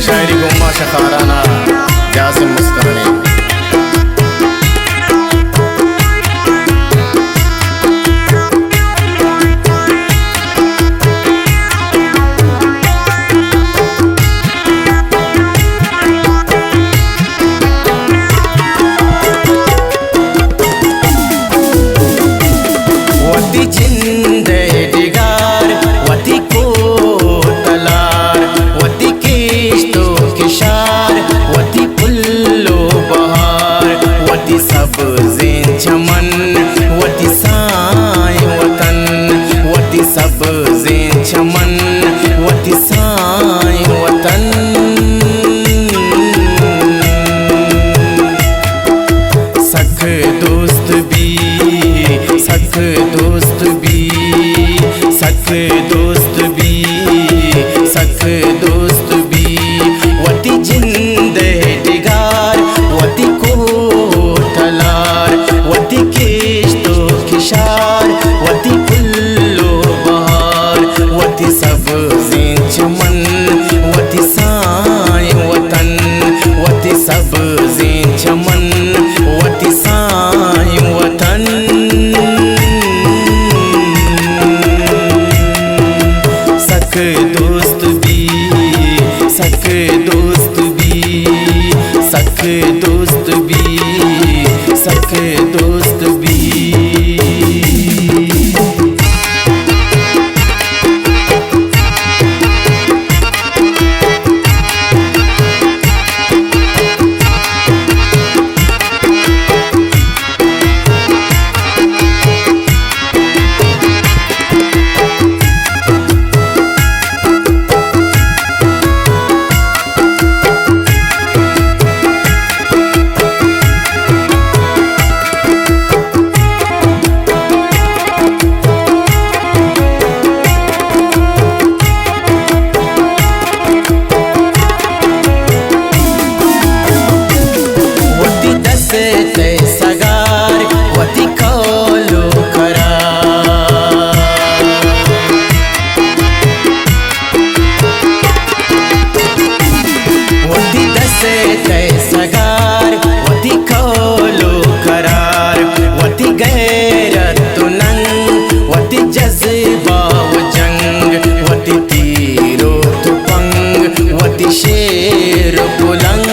شاعری گوں ما شخارانا جاسم مستانی۔ وتی جند ءِ ڈگار، وتی کوہ تلار، وتی کشت ءُ کشار، وتی پل ءُ بہار، وتی سبزیں چمن، وتی سائیں وطن، وتی سبزیں چمن، وتی سائیں وطن۔ سک دوست بی، سک دوست بی، سک دوست بی، سک دوست بی۔ وتی جند ءِ ڈگار، وتی کوہ تلار، وتی کشت ءُ کشار، وتی پل ءُ بہار، وتی سبزیں چمن، وتی سائیں وطن، وتی سبزیں چمن، وتی سائیں وطن۔ سک دوست بی، سک دوست بی، سک دوست بی، سک دوست بی۔ وتی دست ءِ سگار، وتی قول ءُ قرار۔ وتی دست ءِ سگار، وتی قول ءُ قرار، وتی غیرت ءُ ننگ، وتی جذبہ ءُ جنگ، وتی تیر ءُ تپنگ، وتی شعر ءُ پلنگ۔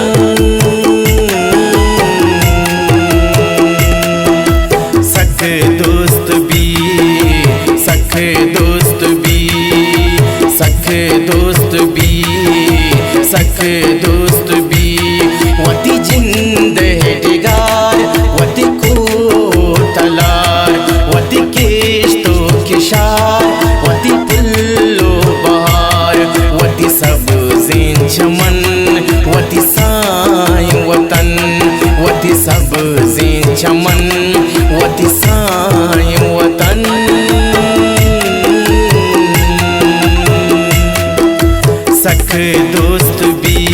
سک دوست بی، سک دوست بی، سک دوست بی، سک دوست بی۔ وتی جند ءِ ڈگار، وتی کوہ تلار، وتی کشت ءُ کشار، وتی پل ءُ بہار، وتی سبزیں چمن، وتی سائیں وطن، وتی سبزیں چمن، وتی سائیں وطن۔ سک دوست بی،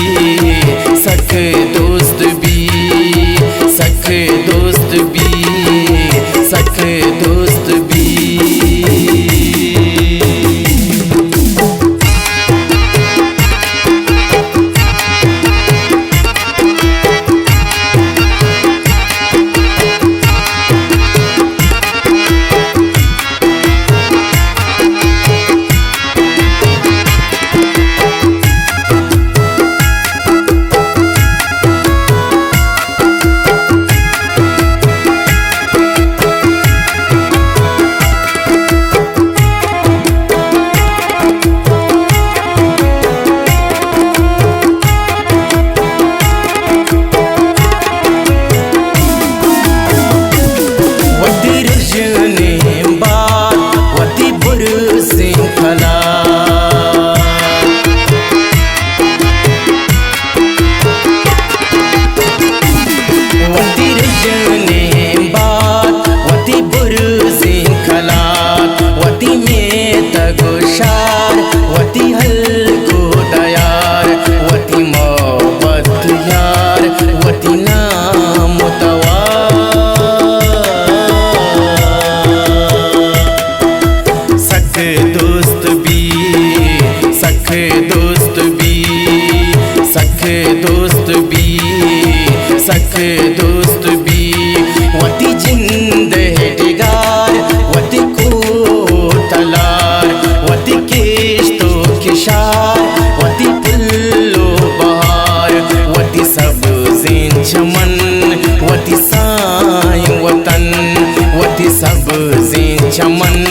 چمن،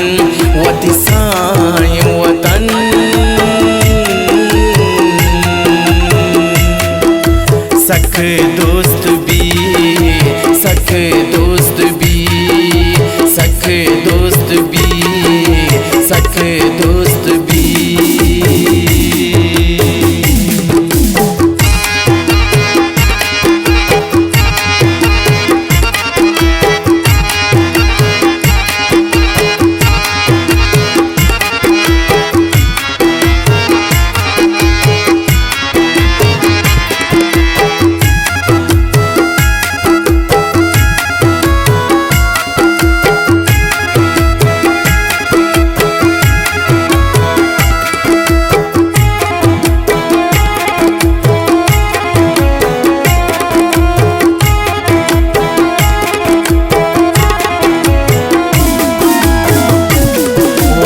وتی سائیں وطن۔ سک دوست بی، سک دوست بی، سک دوست بی، سک دوست بی۔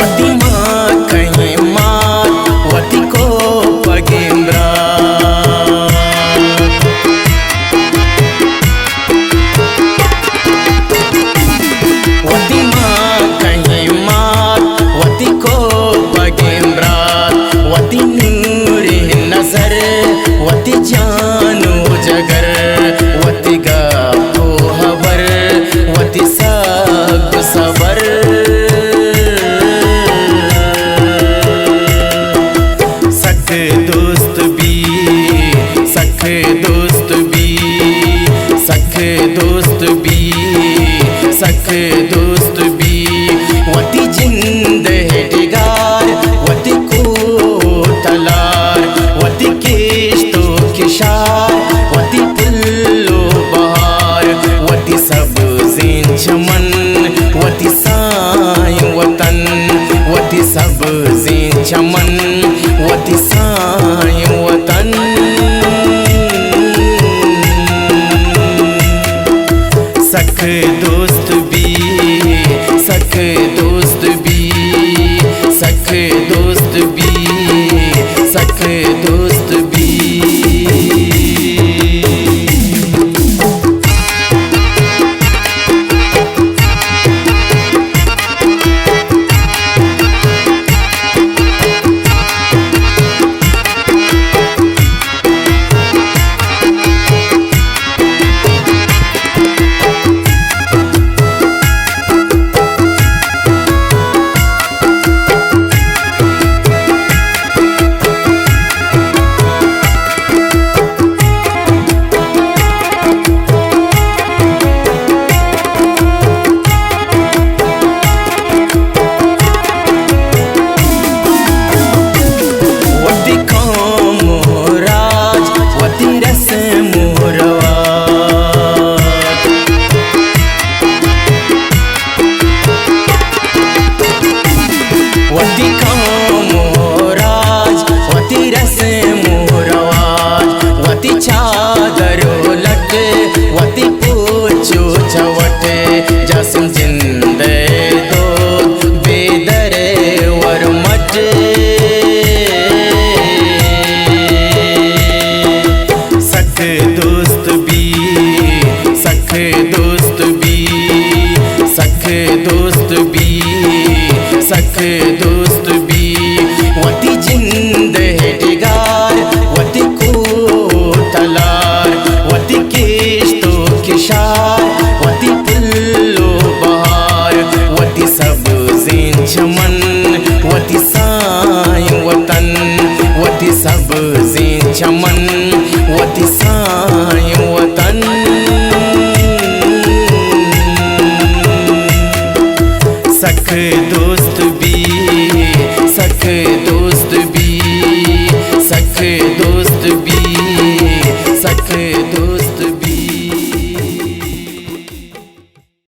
وتی ماں کہیں مات، وتی کوپگیں برات۔ وتی ماں کہیں مات، وتی کوپگیں برات، وتی نوریں نظر، وتی جان و جگر، وتی گپ و ہبر، وتی سگ و سبر۔ سک دوست بی، سک دوست بی، سک دوست بی، سک دوست بی۔ وتی جند ءِ ڈگار، وتی کوہ تلار، وتی کشت و کشار، وتی پل و بہار، وتی سبزیں چمن، وتی سائیں وطن، وتی سبزیں چمن، وتی سائیں وطن۔ سک دوست بی، سک دوست بی، سک دوست بی، سک دوست بی۔ وتی قوم و راج، وتی رسم و رواج۔ وتی قوم و راج، وتی رسم و رواج، وتی چادر و لٹ، وتی پوچ و چوٹ، جسم جند ءِ دود، بے در ءِ ورمٹ۔ سک دوست بی، سک دوست بی، سک دوست بی، سک دوست بی۔ وتی جند ءِ ڈگار، وتی کوہ تلار، وتی کشت و کشار، وتی پل و بہار، وتی سبزیں چمن، وتی سائیں وطن، وتی سبزیں چمن، وتی سائیں وطن۔ سک